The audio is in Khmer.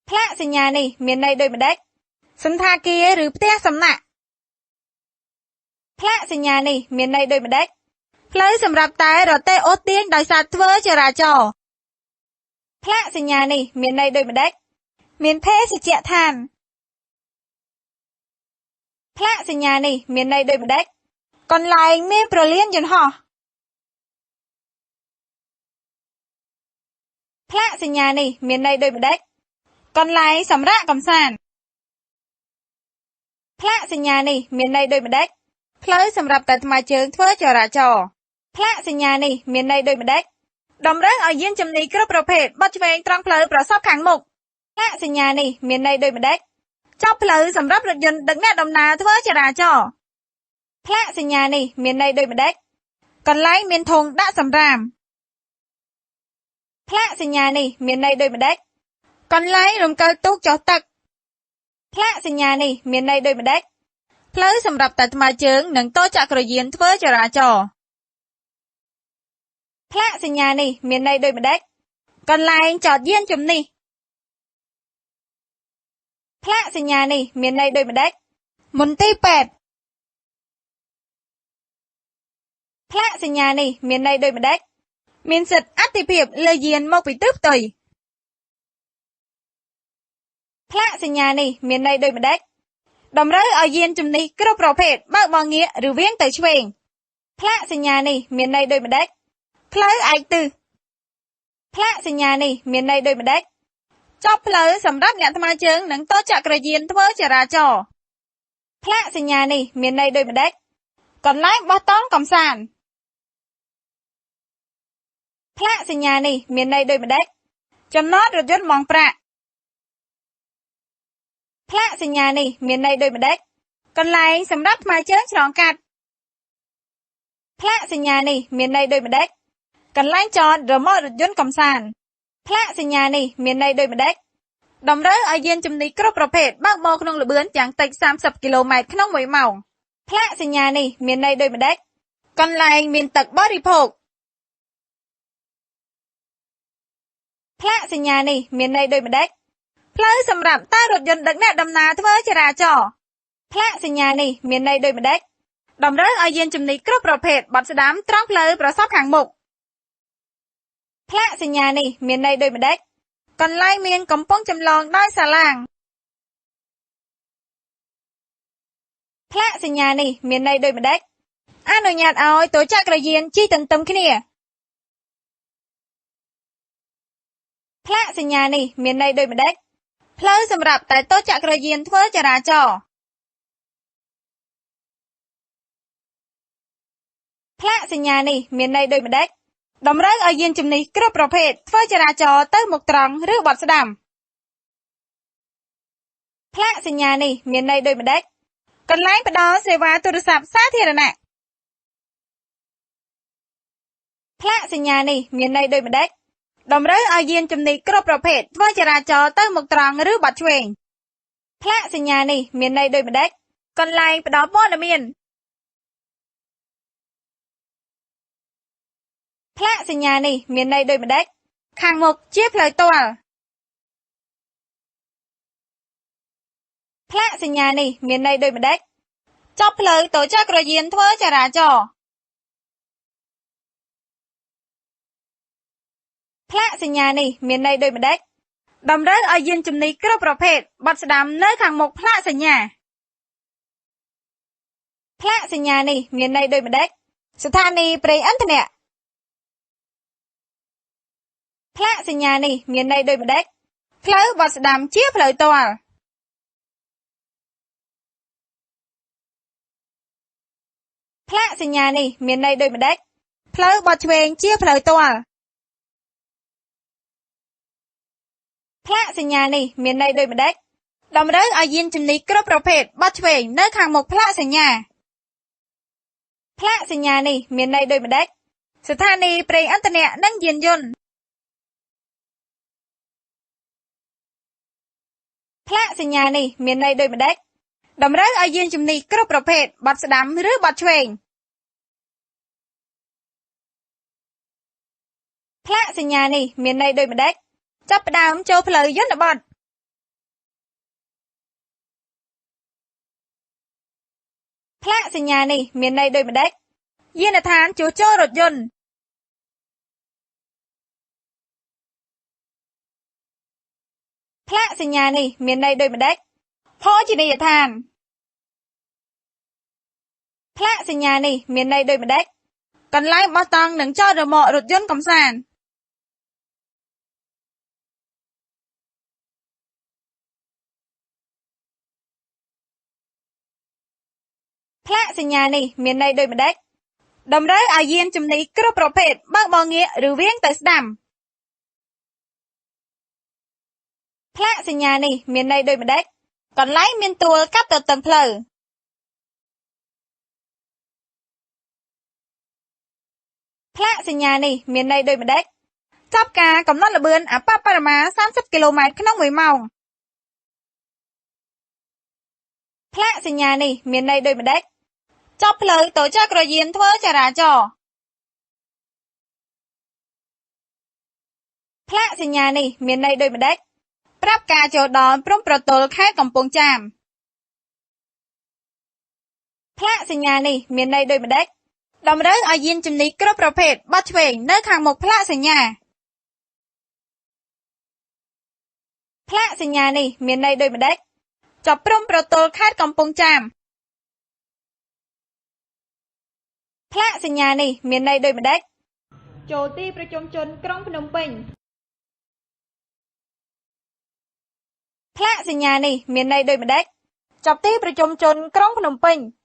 ផ្លាកសញ្ញានេះមានន័យដូចម្ដេចសណ្ឋាគារឬផ្ទះសំណាក់ផ្លាកសញ្ញានេះមានន័យដូចម្ដេចផ្លូវសម្រាប់តែរទេះអូសទាញដោយសត្វធ្វើចរាចរណ៍ផ្លាកសញ្ញានេះមានន័យដូចម្ដេចមានភេសជ្ជៈឋានផ្លាកសញ្ញានេះមានន័យដូចម្ដេចកន្លែងមានព្រលានយន្តហោះផ្លាកសញ្ញានេះមានន័យដូចម្ដេចកន្លែងសម្រាកកម្សាន្តផ្លាកសញ្ញានេះមានន័យដូចម្ដេចផ្លូវសម្រាប់តែថ្មើរជើងធ្វើចរាចរណ៍ផ្លាកសញ្ញានេះមានន័យដូចម្ដេចតម្រូវឲ្យយានជំនិះគ្រប់ប្រភេទបត់ឆ្វេងត្រង់ផ្លូវប្រសពខាងមុខផ្លាកសញ្ញានេះមានន័យដូចម្ដេចចប់ផ្លូវសម្រាប់រថយន្តដឹកអ្នកដំណើរធ្វើចរាចរណ៍ផ្លាកសញ្ញានេះមានន័យដូចម្ដេចកន្លែងមានធុងដាក់សំរាមផ្លាកសញ្ញានេះមានន័យដូចម្ដេចកន្លែងរំកិលទូកចុះទឹកផ្លាកសញ្ញានេះមានន័យដូចម្ដេចផ្លូវសម្រាប់តែថ្មើរជើងនិងទោចក្រយានធ្វើចរាចរណ៍ផ្លាកសញ្ញានេះមានន័យដូចម្ដេចកន្លែងចតយានជំនិះផ្លាកសញ្ញានេះមានន័យដូចម្ដេចមន្ទីរពេទ្យផ្លាកសញ្ញានេះមានន័យដូចម្ដេចមានសិទ្ធិអតិភិបលើយានមកពីទិសផ្ទុយផ្លាកសញ្ញានេះមានន័យដូចម្ដេចតម្រូវឲ្យយានជំនិះគ្រប់ប្រភេទបើកបរងាកឬវាងទៅឆ្វេងផ្លាកសញ្ញានេះមានន័យដូចម្ដេចផ្លូវឯកទិសផ្លាកសញ្ញានេះមានន័យដូចម្ដេចចប់ផ្លូវសម្រាប់អ្នកថ្មើរជើងនិងទោចក្រយានធ្វើចរាចរណ៍ផ្លាកសញ្ញានេះមានន័យដូចម្ដេចកន្លែងបោះតង់កម្សាន្តផ្លាកសញ្ញានេះមានន័យដូចម្ដេចចំណតរថយន្តបង់ប្រាក់ផ្លាកសញ្ញានេះមានន័យដូចម្ដេចកន្លែងសម្រាប់ថ្មើរជើងឆ្លងកាត់ផ្លាកសញ្ញានេះមានន័យដូចម្ដេចកន្លែងចតរ៉ឺម៉ករថយន្តកម្សាន្តផ្លាកសញ្ញានេះមានន័យដូចម្ដេចតម្រូវឲ្យយានជំនិះគ្រប់ប្រភេទបើកបរក្នុងល្បឿនយ៉ាងតិច30គីឡូម៉ែត្រក្នុង1ម៉ោងផ្លាកសញ្ញានេះមានន័យដូចម្ដេចកន្លែងមានទឹកបរិភោគផ្លាកសញ្ញានេះមានន័យដូចម្ដេចផ្លូវសម្រាប់តែរថយន្តដឹកអ្នកដំណើរធ្វើចរាចរណ៍ផ្លាកសញ្ញានេះមានន័យដូចម្ដេចតម្រូវឲ្យយានជំនិះគ្រប់ប្រភេទបត់ស្ដាំត្រង់ផ្លូវប្រសពខាងមុខផ្លាកសញ្ញានេះមានន័យដូចម្ដេចកន្លែងមានកំពង់ចម្លងដោយសាឡាងផ្លាកសញ្ញានេះមានន័យដូចម្ដេចអនុញ្ញាតឲ្យទោចក្រយានជិះទន្ទឹមគ្នាផ្លាកសញ្ញានេះមានន័យដូចម្ដេចផ្លូវសម្រាប់តែទោចក្រយានធ្វើចរាចរណ៍ផ្លាកសញ្ញានេះមានន័យដូចម្ដេចតម្រូវឲ្យយានជំនិះគ្រប់ប្រភេទធ្វើចរាចរណ៍ទៅមុខត្រង់ឬបត់ស្ដាំផ្លាកសញ្ញានេះមានន័យដូចម្ដេចកន្លែងផ្ដល់សេវាទូរស័ព្ទសាធារណៈផ្លាកសញ្ញានេះមានន័យដូចម្ដេចតម្រូវឲ្យយានជំនិះគ្រប់ប្រភេទធ្វើចរាចរណ៍ទៅមុខត្រង់ឬបត់ឆ្វេងផ្លាកសញ្ញានេះមានន័យដូចម្ដេចកន្លែងផ្ដល់ព័ត៌មានផ្លាកសញ្ញានេះមានន័យដូចម្ដេចខាងមុខជាផ្លូវទាល់ផ្លាកសញ្ញានេះមានន័យដូចម្ដេចចប់ផ្លូវទោចក្រយានធ្វើចរាចរណ៍ផ្លាកសញ្ញានេះមានន័យដូចម្ដេចតម្រូវឲ្យយានជំនិះគ្រប់ប្រភេទបត់ស្ដាំនៅខាងមុខផ្លាកសញ្ញាផ្លាកសញ្ញានេះមានន័យដូចម្ដេចស្ថានីយ៍ប្រេងឥន្ធនៈផ្លាកសញ្ញានេះមានន័យដូចម្ដេចផ្លូវបត់ស្ដាំជាផ្លូវទាល់ផ្លាកសញ្ញានេះមានន័យដូចម្ដេចផ្លូវបត់ឆ្វេងជាផ្លូវទាល់ផ្លាកសញ្ញានេះមានន័យដូចម្ដេចតម្រូវឲ្យយានជំនិះគ្រប់ប្រភេទបត់ឆ្វេងនៅខាងមុខផ្លាកសញ្ញាផ្លាកសញ្ញានេះមានន័យដូចម្ដេចស្ថានីយ៍ប្រេងឥន្ធនៈនិងយានយន្តផ្លាកសញ្ញានេះមានន័យដូចម្ដេចតម្រូវឲ្យយានជំនិះគ្រប់ប្រភេទបត់ស្ដាំឬបត់ឆ្វេងផ្លាកសញ្ញានេះមានន័យដូចម្ដេចចាប់ផ្ដើមចូលផ្លូវយន្តបត់ ផ្លាកសញ្ញានេះមានន័យដូចម្តេចយានដ្ឋានជួសជុលរថយន្តផ្លាកសញ្ញានេះមានន័យដូចម្តេចភោជនីយដ្ឋានផ្លាកសញ្ញានេះមានន័យដូចម្តេចកន្លែងបោះតង់និងចតរ៉ឺម៉ករថយន្តកម្សាន្តផ្លាកសញ្ញានេះមានន័យដូចម្តេចតម្រូវឲ្យយានជំនិះគ្រប់ប្រភេទបើកបរងាកឬវាងទៅស្ដាំផ្លាកសញ្ញានេះមានន័យដូចម្តេចកន្លែងមានទួលកាត់ទទឹងផ្លូវផ្លាកសញ្ញានេះមានន័យដូចម្តេចចាប់ការកំណត់ល្បឿនអប្បបរមា30គីឡូម៉ែត្រក្នុង1ម៉ោងផ្លាកសញ្ញានេះមានន័យដូចម្តេចចប់ផ្លូវទៅចក្រយានធ្វើចរាចរណ៍ផ្លាកសញ្ញានេះមានន័យដូចម្តេចប្រាប់ការចូលដល់ព្រំប្រទល់ខេត្តកំពង់ចាមផ្លាកសញ្ញានេះមានន័យដូចម្តេចតម្រូវឲ្យយានជំនិះគ្រប់ប្រភេទបត់ឆ្វេងនៅខាងមុខផ្លាកសញ្ញាផ្លាកសញ្ញានេះមានន័យដូចម្តេចចប់ព្រំប្រទល់ខេត្តកំពង់ចាមផ្លាកសញ្ញានេះមានន័យដូចម្តេចចូលទីប្រជុំជនក្រុងភ្នំពេញផ្លាកសញ្ញានេះមានន័យដូចម្តេចចប់ទីប្រជុំជនក្រុងភ្នំពេញ។